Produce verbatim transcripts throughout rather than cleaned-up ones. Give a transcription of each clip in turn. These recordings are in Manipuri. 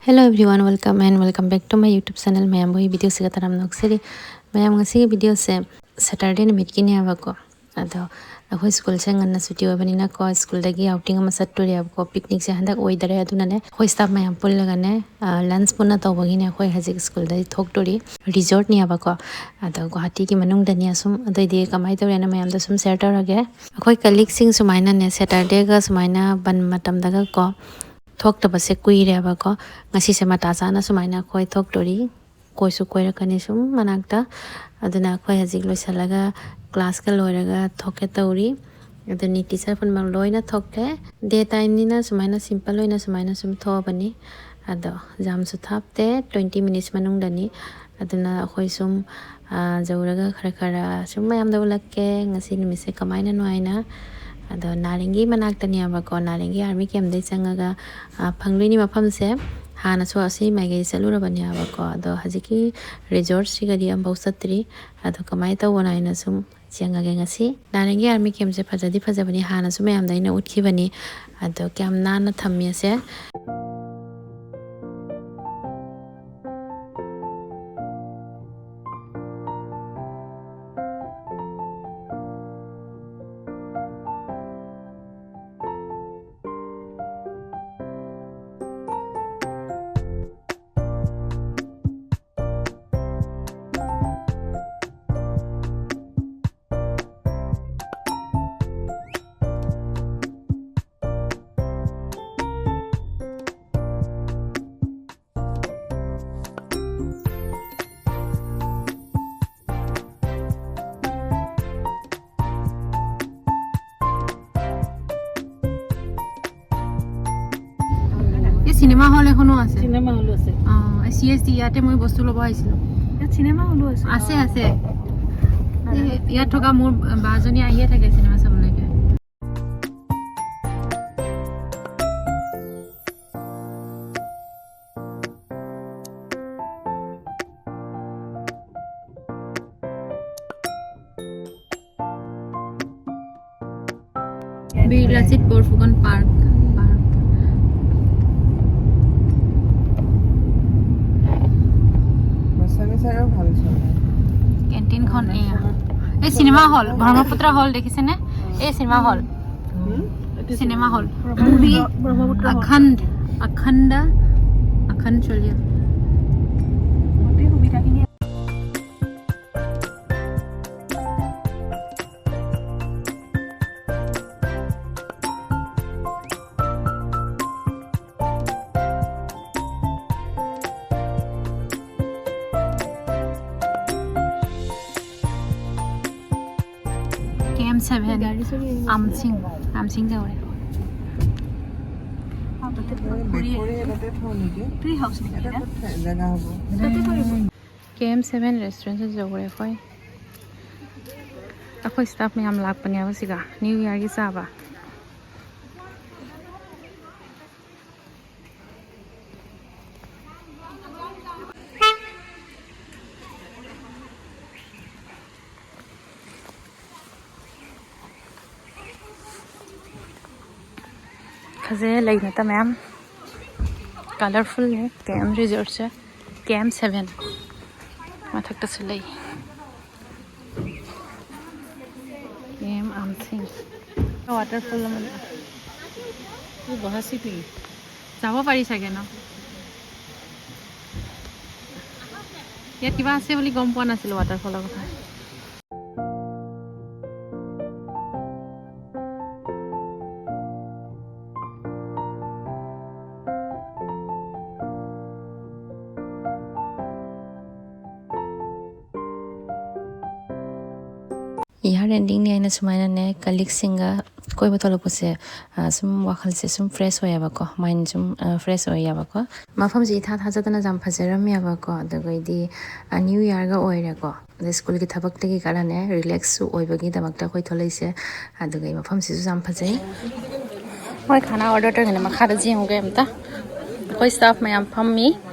Hello everyone, welcome and welcome back to my YouTube channel. ꯃꯌꯥꯝꯕꯨ ꯑꯩ ꯚꯤꯗꯤꯑꯣꯁꯤꯒ ꯇꯔꯥꯝꯅ ꯑꯣꯛꯆꯔꯤ꯫ ꯃꯌꯥꯝ, ꯉꯁꯤꯒꯤ ꯚꯤꯗꯤꯑꯣꯁꯦ ꯁꯦꯇꯔꯗꯦ ꯅꯨꯃꯤꯠꯀꯤꯅꯦꯕꯀꯣ꯫ ꯑꯗꯣ ꯑꯩꯈꯣꯏ ꯁ꯭ꯀꯨꯜꯁꯦ ꯉꯟꯅ ꯁꯨꯇꯤ ꯑꯣꯏꯕꯅꯤꯅꯀꯣ, ꯁ꯭ꯀꯨꯜꯗꯒꯤ ꯑꯥꯎꯇꯤꯡ ꯑꯃ ꯆꯠꯇꯣꯔꯤꯕꯀꯣ꯫ ꯄꯤꯛꯅꯤꯛꯁꯦ ꯍꯟꯗꯛ ꯑꯣꯏꯗꯔꯦ, ꯑꯗꯨꯅꯅꯦ ꯑꯩꯈꯣꯏ ꯁ꯭ꯇꯥꯐ ꯃꯌꯥꯝ ꯄꯨꯜꯂꯒꯅꯦ, ꯂꯟꯁ ꯄꯨꯟꯅ ꯇꯧꯕꯒꯤꯅꯦ ꯑꯩꯈꯣꯏ ꯍꯧꯖꯤꯛ ꯁ꯭ꯀꯨꯜꯗꯒꯤ ꯊꯣꯛꯇꯣꯔꯤ꯫ ꯔꯤꯖꯣꯔꯠꯅꯦꯕꯀꯣ꯫ ꯑꯗꯣ ꯒꯨꯍꯥꯇꯤꯒꯤ ꯃꯅꯨꯡꯗꯅꯤ꯫ ꯑꯁꯨꯝ ꯑꯗꯨꯏꯗꯤ ꯀꯃꯥꯏꯅ ꯇꯧꯔꯦꯅ ꯃꯌꯥꯝꯗ ꯁꯨꯝ ꯁꯤꯌꯔ ꯇꯧꯔꯒꯦ꯫ ꯑꯩꯈꯣꯏ ꯀꯂꯤꯛꯁꯤꯡ ꯁꯨꯃꯥꯏꯅꯅꯦ ꯁꯦꯇꯔꯗꯦꯒ ꯁꯨꯃꯥꯏꯅ ꯕꯟ ꯃꯇꯝꯗꯒꯀꯣ ꯊꯣꯛꯇꯕꯁꯦ ꯀꯨꯏꯔꯦꯕꯀꯣ꯫ ꯉꯁꯤꯁꯦ ꯃꯇꯥ ꯆꯥꯅ ꯁꯨꯃꯥꯏꯅ ꯑꯩꯈꯣꯏ ꯊꯣꯛꯇꯣꯔꯤ꯫ ꯀꯣꯏꯁꯨ ꯀꯣꯏꯔꯛꯀꯅꯤ ꯁꯨꯝ ꯃꯅꯥꯛꯇ꯫ ꯑꯗꯨꯅ ꯑꯩꯈꯣꯏ ꯍꯧꯖꯤꯛ ꯂꯣꯏꯁꯤꯜꯂꯒ ꯀ꯭ꯂꯥꯁꯀ ꯂꯣꯏꯔꯒ ꯊꯣꯛꯀꯦ ꯇꯧꯔꯤ꯫ ꯑꯗꯨ ꯅꯤꯇꯤ ꯆꯠꯄ ꯂꯣꯏꯅ ꯊꯣꯛꯂꯦ꯫ ꯗꯦ ꯇꯥꯏꯝꯅꯤꯅ ꯁꯨꯃꯥꯏꯅ ꯁꯤꯝꯄꯜ ꯑꯣꯏꯅ ꯁꯨꯃꯥꯏꯅ ꯁꯨꯝ ꯊꯣꯛꯑꯕꯅꯤ꯫ ꯑꯗꯣ ꯌꯥꯝꯁꯨ ꯊꯥꯞꯇꯦ, ꯇ꯭ꯋꯦꯟꯇꯤ ꯃꯤꯅꯤꯠꯁ ꯃꯅꯨꯡꯗꯅꯤ꯫ ꯑꯗꯨꯅ ꯑꯩꯈꯣꯏ ꯁꯨꯝ, ꯑ, ꯌꯧꯔꯒ ꯈꯔ ꯈꯔ ꯁꯨꯝ ꯃꯌꯥꯝꯗ ꯎꯠꯂꯛꯀꯦ ꯉꯁꯤ ꯅꯨꯃꯤꯠꯁꯦ ꯀꯃꯥꯏꯅꯅꯣ ꯍꯥꯏꯅ꯫ ꯑꯗꯣ ꯅꯥꯔꯦꯡꯒꯤ ꯃꯅꯥꯛꯇꯅꯦꯕꯀꯣ, ꯅꯥꯔꯦꯡꯒꯤ ꯑꯥꯔꯃꯤ ꯀꯦꯝꯗꯩ ꯆꯪꯉꯒ, ꯑ, ꯐꯪꯗꯣꯏꯅꯤ ꯃꯐꯝꯁꯦ꯫ ꯍꯥꯟꯅꯁꯨ ꯑꯁꯤ ꯃꯥꯏꯀꯩ ꯆꯠꯂꯨꯔꯕꯅꯦꯕꯀꯣ, ꯑꯗꯣ ꯍꯧꯖꯤꯛꯀꯤ ꯔꯤꯖꯣꯔꯠꯁꯤꯒꯗꯤ ꯑꯃꯐꯥꯎ ꯆꯠꯇ꯭ꯔꯤ꯫ ꯑꯗꯣ ꯀꯃꯥꯏꯅ ꯇꯧꯕꯅꯣ ꯍꯥꯏꯅ ꯁꯨꯝ ꯌꯦꯡꯉꯒꯦ ꯉꯁꯤ꯫ ꯅꯥꯔꯦꯡꯒꯤ ꯑꯥꯔꯃꯤ ꯀꯦꯝꯁꯦ ꯐꯖꯗꯤ ꯐꯖꯕꯅꯤ, ꯍꯥꯟꯅꯁꯨ ꯃꯌꯥꯝꯗ ꯑꯩꯅ ꯎꯠꯈꯤꯕꯅꯤ꯫ ꯑꯗꯣ ꯀꯌꯥꯝ ꯅꯥꯟꯅ ꯊꯝꯃꯤ ꯑꯁꯦ꯫ এই চিনেমা হল এখনো আছে। চিনেমা হলো আছে। অ, চি এছ ডি, ইয়াতে মই বস্তু ল'ব আহিছিলো। ইয়াত চিনেমা হলো আছে। আছে, আছে। এই ইয়াত থকা মোৰ বাজনী আহিয়ে থাকে চিনেমা চাবলৈকে। বীৰ Lachit Borphukan park, park. Cinema hall, Brahmaputra হল দেখিছেনে? এই cinema hall, cinema hall. Movie অখণ্ড, অখণ্ড, অখণ্ড চলি আছে। গোটেই সুবিধাখিনি। K M seven, Amchang, Amchang যাব লাগিব। তাতে ফুৰি বেকৰী এটাতে থওঁ নেকি? ট্ৰি হাউচ নেকি এটা এটা? ক'ত থা- জেগা হ'ব? কে ꯑꯦꯝ ꯁꯚꯦꯟ ꯔꯦꯁꯇꯨꯔꯦꯟꯁꯤꯗ ꯌꯧꯔꯦ ꯑꯩꯈꯣꯏ꯫ ꯑꯩꯈꯣꯏ ꯁ꯭ꯇꯥꯐ ꯃꯌꯥꯝ ꯂꯥꯛꯄꯅꯦꯕ ꯁꯤꯒ ꯅ꯭ꯌꯨ ꯌꯔꯒꯤ ꯆꯥꯕ꯫ ꯐꯖꯩ, ꯂꯩ ꯅꯠꯇ ꯃꯌꯥꯝ꯫ ꯀꯂꯔꯐꯨꯜꯅꯦ ꯀꯦ ꯑꯦꯝ ꯔꯤꯖꯣꯔꯠꯁꯦ꯫ ꯀꯦ ꯑꯦꯝ ꯁꯚꯦꯟ ꯃꯊꯛꯇꯁꯨ ꯂꯩ꯫ ꯀꯦ ꯑꯦꯝ ꯑꯝꯊꯤꯡ꯫ ꯋꯥꯇꯔꯐꯣꯜ ꯑꯃ ꯂꯩ꯫ ꯎ, ꯕꯍꯥ ꯁꯤꯇꯤ। যাব পাৰি চাগে ন? ইয়াত কিবা আছে বুলি গম পোৱা নাছিলোঁ ৱাটাৰফলৰ কথা। ꯏꯌꯥꯔ ꯑꯦꯟꯗꯤꯡꯅꯤ ꯍꯥꯏꯅ ꯁꯨꯃꯥꯏꯅꯅꯦ ꯀꯂꯤꯛꯁꯤꯡꯒ ꯀꯣꯏꯕ ꯊꯣꯛꯂꯛꯄꯁꯦ, ꯑ, ꯁꯨꯝ ꯋꯥꯈꯜꯁꯦ ꯁꯨꯝ ꯐ꯭ꯔꯦꯁ ꯑꯣꯏꯌꯦꯕꯀꯣ, ꯃꯥꯏꯟ ꯁꯨꯝ, ꯑ, ꯐ꯭ꯔꯦꯁ ꯑꯣꯏꯌꯦꯕꯀꯣ꯫ ꯃꯐꯝꯁꯦ ꯏꯊꯥ ꯊꯥꯖꯗꯅ ꯌꯥꯝ ꯐꯖꯔꯝꯃꯦꯕꯀꯣ꯫ ꯑꯗꯨꯒꯩꯗꯤ, ꯑ, ꯅ꯭ꯌꯨ ꯏꯌꯥꯔꯒ ꯑꯣꯏꯔꯦꯀꯣ꯫ ꯑꯗꯩ ꯁ꯭ꯀꯨꯜꯒꯤ ꯊꯕꯛꯇꯒꯤ ꯈꯔꯅꯦ ꯔꯤꯂꯦꯛꯁꯁꯨ ꯑꯣꯏꯕꯒꯤꯗꯃꯛꯇ ꯑꯩꯈꯣꯏ ꯊꯣꯛꯂꯛꯏꯁꯦ꯫ ꯑꯗꯨꯒ ꯃꯐꯝꯁꯤꯁꯨ ꯌꯥꯝ ꯐꯖꯩ꯫ ꯃꯣꯏ ꯈꯥꯅꯥ ꯑꯣꯔꯗꯔ ꯇꯧꯔꯤꯉꯩꯗ ꯃꯈꯥꯗ ꯌꯦꯡꯉꯨꯒꯦ ꯑꯝꯇ꯫ ꯑꯩꯈꯣꯏ ꯁ꯭ꯇꯥꯐ ꯃꯌꯥꯝ ꯐꯝꯃꯤ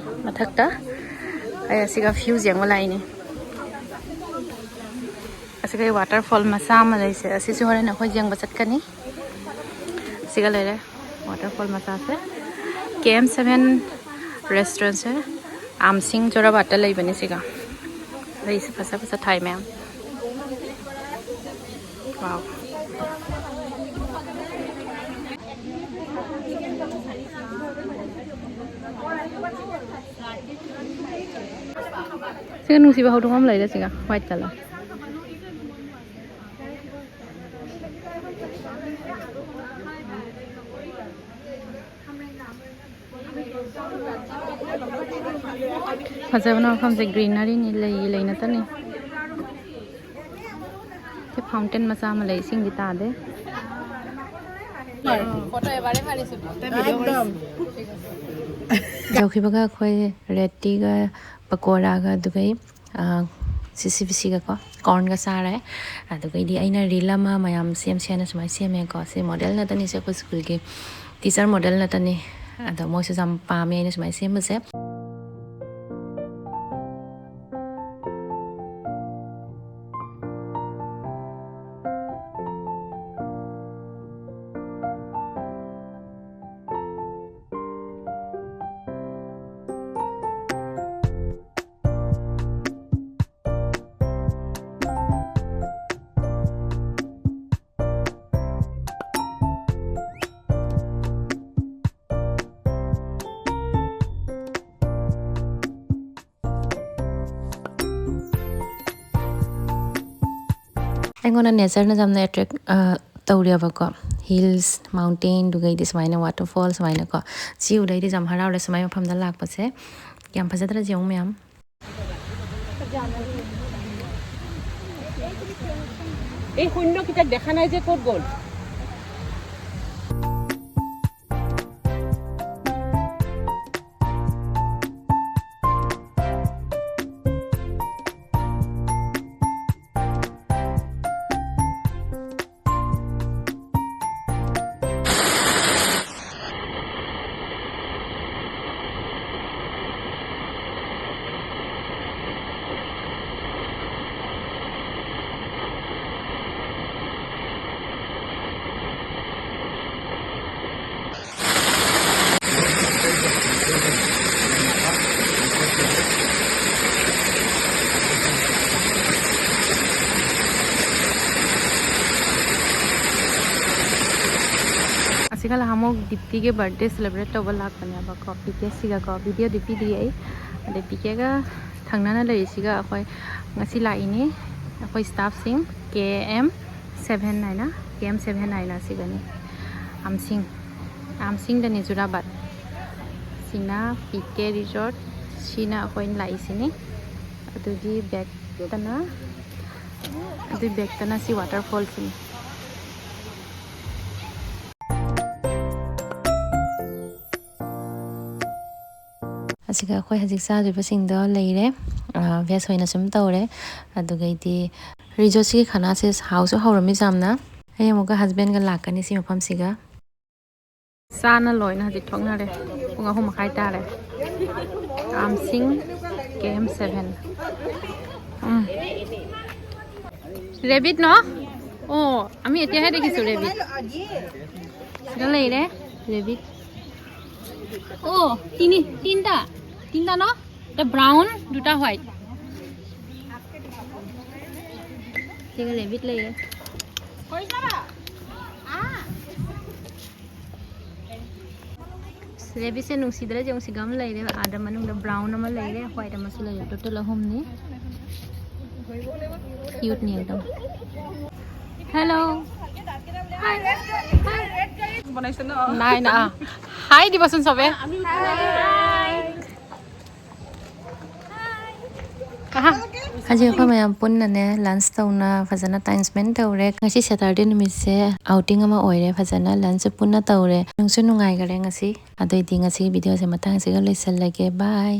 ꯃꯊꯛꯇ꯫ ꯑꯩ ꯑꯁꯤꯒ ꯚ꯭ꯌꯨ ꯌꯦꯡꯕ ꯂꯥꯛꯏꯅꯤ꯫ ꯑꯁꯤꯒ ꯋꯥꯇꯔꯐꯣꯜ ꯃꯆꯥ ꯑꯃ ꯂꯩꯁꯦ, ꯑꯁꯤꯁꯨ ꯍꯣꯔꯦꯟ ꯑꯩꯈꯣꯏ ꯌꯦꯡꯕ ꯆꯠꯀꯅꯤ꯫ ꯁꯤꯒ ꯂꯩꯔꯦ ꯋꯥꯇꯔꯐꯣꯜ ꯃꯆꯥꯁꯦ꯫ ꯀꯦ ꯑꯦꯝ ꯁꯚꯦꯟ ꯔꯦꯁꯇꯨꯔꯦꯟꯁꯦ ꯑꯥꯝꯁꯤꯡ ꯖꯣꯔꯥꯕꯥꯠꯇ ꯂꯩꯕꯅꯦ꯫ ꯁꯤꯒ ꯂꯩꯁꯦ ꯐꯖ ꯐꯖ ꯊꯥꯏ ꯃꯌꯥꯝ꯫ Wow. ꯁꯤꯒ ꯅꯨꯡꯁꯤꯕ ꯍꯧꯗꯣꯡ ꯑꯃ ꯂꯩꯔꯦ, ꯁꯤꯒ white colour꯫ ꯐꯖꯕꯅ ꯃꯐꯝꯁꯦ greeneryꯅꯤ, ꯂꯩ, ꯂꯩ ꯉꯥꯛꯇꯅꯤ꯫ ꯁꯤ fountain ꯃꯆꯥ ꯑꯃ ꯂꯩ, ꯏꯁꯤꯡꯗꯤ ꯇꯥꯗꯦ꯫ ꯌꯧꯈꯤꯕꯒ ꯑꯩꯈꯣꯏ ꯔꯦꯇꯤꯒ ꯄꯀꯣꯔꯥꯒ ꯑꯗꯨꯒ ꯑꯥ, ꯁꯤ ꯁꯤ ꯕꯤ ꯁꯤꯒꯀꯣ, cornꯒ ꯆꯥꯔꯦ꯫ ꯑꯗꯨꯒꯩꯗꯤ ꯑꯩꯅ reel ꯑꯃ ꯃꯌꯥꯝ ꯁꯦꯝꯁꯦꯅ ꯁꯨꯃꯥꯏꯅ ꯁꯦꯝꯃꯦꯀꯣ꯫ ꯁꯤ model ꯅꯠꯇꯅꯤ, ꯁꯤ ꯑꯩꯈꯣꯏ schoolꯒꯤ teacher model ꯅꯠꯇꯅꯤ꯫ ꯑꯗꯣ ꯃꯣꯏꯁꯨ ꯌꯥꯝ ꯄꯥꯝꯃꯦ ꯑꯩꯅ ꯁꯨꯃꯥꯏꯅ ꯁꯦꯝꯕꯁꯦ꯫ ꯑꯩꯉꯣꯟꯗ natureꯅ ꯌꯥꯝꯅ attract, ꯑ, ꯇꯧꯔꯦꯕꯀꯣ꯫ Hills, mountain, ꯑꯗꯨꯒꯩꯗꯤ ꯁꯨꯃꯥꯏꯅ waterfall ꯁꯨꯃꯥꯏꯅꯀꯣ꯫ ꯁꯤ ꯎꯗꯩꯗꯤ ꯌꯥꯝ ꯍꯔꯥꯎꯔꯦ ꯁꯨꯃꯥꯏꯅ ꯃꯐꯝꯗ ꯂꯥꯛꯄꯁꯦ꯫ ꯌꯥꯝ ꯐꯖꯗ꯭ꯔꯥ ꯌꯦꯡꯉꯨ ꯃꯌꯥꯝ꯫ এই শূন্য কিতাপ দেখা নাই যে ক'ত গ'ল? ꯑꯃꯨꯛ ꯗꯤꯞꯇꯤꯒꯤ ꯕꯥꯔꯗꯦ ꯁꯦꯂꯦꯕ꯭ꯔꯦꯠ ꯇꯧꯕ ꯂꯥꯛꯄꯅꯦꯕꯀꯣ, ꯄꯤ ꯀꯦꯁꯤꯒꯀꯣ꯫ ꯚꯤꯗꯤꯑꯣꯗꯤ ꯄꯤꯗ꯭ꯔꯤ ꯑꯩ꯫ ꯑꯗꯩ ꯄꯤ ꯀꯦꯒ ꯊꯪꯅꯅ ꯂꯩꯔꯤꯁꯤꯒ ꯑꯩꯈꯣꯏ ꯉꯁꯤ ꯂꯥꯛꯏꯅꯤ꯫ ꯑꯩꯈꯣꯏ ꯁ꯭ꯇꯥꯐꯁꯤꯡ, ꯀꯦ ꯑꯦꯝ ꯁꯚꯦꯟ ꯍꯥꯏꯅ, ꯀꯦ ꯑꯦꯝ ꯁꯚꯦꯟ ꯍꯥꯏꯅ ꯑꯁꯤꯒꯅꯤ꯫ ꯑꯝꯁꯤꯡ, ꯑꯝꯁꯤꯡꯗꯅꯤ, ꯖꯨꯔꯥꯕꯥꯠ꯫ ꯁꯤꯅ ꯄꯤ ꯀꯦ ꯔꯤꯖꯣꯔꯠ, ꯁꯤꯅ ꯑꯩꯈꯣꯏꯅ ꯂꯥꯛꯏꯁꯤꯅꯤ꯫ ꯑꯗꯨꯒꯤ ꯕꯦꯛꯇꯅ, ꯑꯗꯨꯒꯤ ꯕꯦꯛꯇꯅ ꯁꯤ ꯋꯥꯇꯔꯐꯣꯜꯁꯤꯅꯤ꯫ ꯑꯁꯤꯒ ꯑꯩꯈꯣꯏ ꯍꯧꯖꯤꯛ ꯆꯥꯗꯣꯏꯕꯁꯤꯡꯗꯣ ꯂꯩꯔꯦ꯫ ꯚꯦꯖ ꯑꯣꯏꯅ ꯁꯨꯝ ꯇꯧꯔꯦ꯫ ꯑꯗꯨꯒꯩꯗꯤ ꯔꯤꯖꯣꯔꯠꯁꯤꯒꯤ ꯈꯅꯥꯁꯦ ꯍꯥꯎꯁꯨ ꯍꯧꯔꯝꯃꯤ ꯌꯥꯝꯅ꯫ ꯑꯩ ꯑꯃꯨꯛꯀ ꯍꯁꯕꯦꯟꯒ ꯂꯥꯛꯀꯅꯤ ꯁꯤ ꯃꯐꯝꯁꯤꯒ꯫ ꯆꯥꯅ ꯂꯣꯏꯅ ꯍꯧꯖꯤꯛ ꯊꯣꯛꯅꯔꯦ꯫ ꯄꯨꯡ ꯑꯍꯨꯝ ꯃꯈꯥꯏ ꯇꯥꯔꯦ꯫ ꯑꯝꯁꯤꯡ, ꯀꯦ ꯑꯦꯝ ꯁꯚꯦꯟ꯫ ꯎꯝ꯫ ৰেবিট ন? অ, আমি এতিয়াহে দেখিছোঁ ৰেবিট। চিধা লাগিলে ৰেবিট। অ, তিনি, তিনিটা। তিনিটা ন? এটা ব্ৰাউন, দুটা হোৱাইট। ঠিক আছে, ৰেবিট লাগে। ৰেবিꯠꯁꯦ ꯅꯨꯡꯁꯤꯗ꯭ꯔꯥ? ꯌꯦꯡꯉꯨ, ꯁꯤꯒ ꯑꯃ ꯂꯩꯔꯦ, ꯑꯥꯗ ꯃꯅꯨꯡꯗ ꯕ꯭ꯔꯥꯎꯟ ꯑꯃ ꯂꯩꯔꯦ, ꯍ꯭ꯋꯥꯏꯠ ꯑꯃꯁꯨ ꯂꯩꯔꯦ, ꯇꯣꯇꯦꯜ ꯑꯍꯨꯝꯅꯤ꯫ ꯀ꯭ꯌꯨꯠꯅꯤ একদম꯫ হেল্ল'। হাই। হাই। বনাইছে ন? নাই, না। হাই দিবচোন চবে। হাই। ꯑꯍꯥ꯫ ꯍꯧꯖꯤꯛ ꯑꯩꯈꯣꯏ ꯃꯌꯥꯝ ꯄꯨꯟꯅꯅꯦ ꯂꯟꯁ ꯇꯧꯅ ꯐꯖꯅ ꯇꯥꯏꯝ ꯁ꯭ꯄꯦꯟ ꯇꯧꯔꯦ꯫ ꯉꯁꯤ ꯁꯦꯇꯔꯗꯦ ꯅꯨꯃꯤꯠꯁꯦ ꯑꯥꯎꯇꯤꯡ ꯑꯃ ꯑꯣꯏꯔꯦ, ꯐꯖꯅ ꯂꯟꯁꯁꯨ ꯄꯨꯟꯅ ꯇꯧꯔꯦ꯫ ꯅꯨꯡꯁꯨ ꯅꯨꯡꯉꯥꯏꯈꯔꯦ ꯉꯁꯤ꯫ ꯑꯗꯨꯑꯣꯏꯗꯤ ꯉꯁꯤꯒꯤ ꯚꯤꯗꯤꯑꯣꯁꯦ ꯃꯇꯥꯡꯁꯤꯒ ꯂꯣꯏꯁꯤꯜꯂꯒꯦ꯫ ꯕꯥꯏ꯫